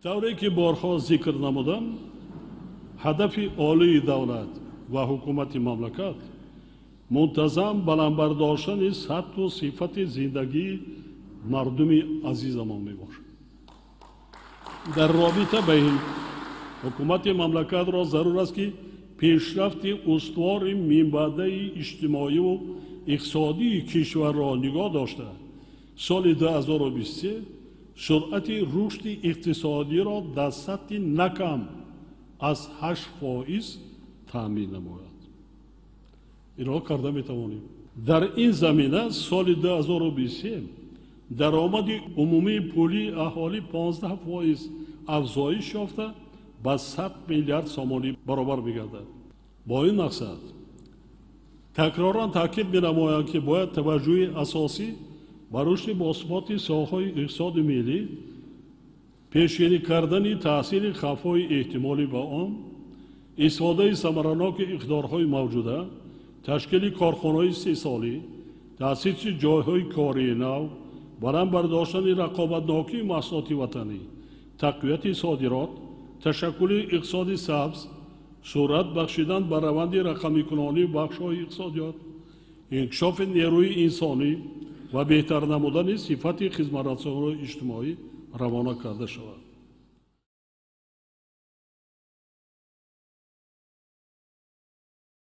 Тавре ки борҳо зикр намудам, ҳадафи олии давлат ва ҳукумати мамлакат мунтазам баланд бардоштани сатҳу сифати зиндагии мардуми азизамон мебошад. Дар робита ба ин ҳукумати мамлакатро зарур аст, ки пешрафти устувори минбаъдаи иҷтимоиву иқтисодии кишварро нигоҳ дошта, соли 2023 суръати рушди иқтисодиро дар сатҳи на кам аз 8% таъмин намояд. Инро карда метавонем. Дар ин замина соли 2023 даромади умумии пулии аҳолӣ 15% афзоиш ёфта, ба 100 миллиард сомонӣ баробар мегардад. Бо ин мақсад такроран таъкид менамоям, ки бояд таваҷҷӯҳи асосӣ ба рушди босуботи соҳаҳои иқтисоди миллӣ, пешгирӣ кардани таъсири хавфҳои эҳтимолӣ ба он, истифодаи самараноки иқтидорҳои мавҷуда, ташкили корхонаҳои истеҳсолӣ, таъсиси ҷойҳои кории нав, баланд бардоштани рақобатнокии маҳсулоти ватанӣ, тақвияти содирот, ташаккули иқтисоди сабз, суръат бахшидан ба раванди рақамикунонии бахшҳои иқтисодиёт, инкишофи нерӯи инсонӣ ва беҳтар намудани сифати хизматрасониҳои иҷтимоӣ равона карда шавад.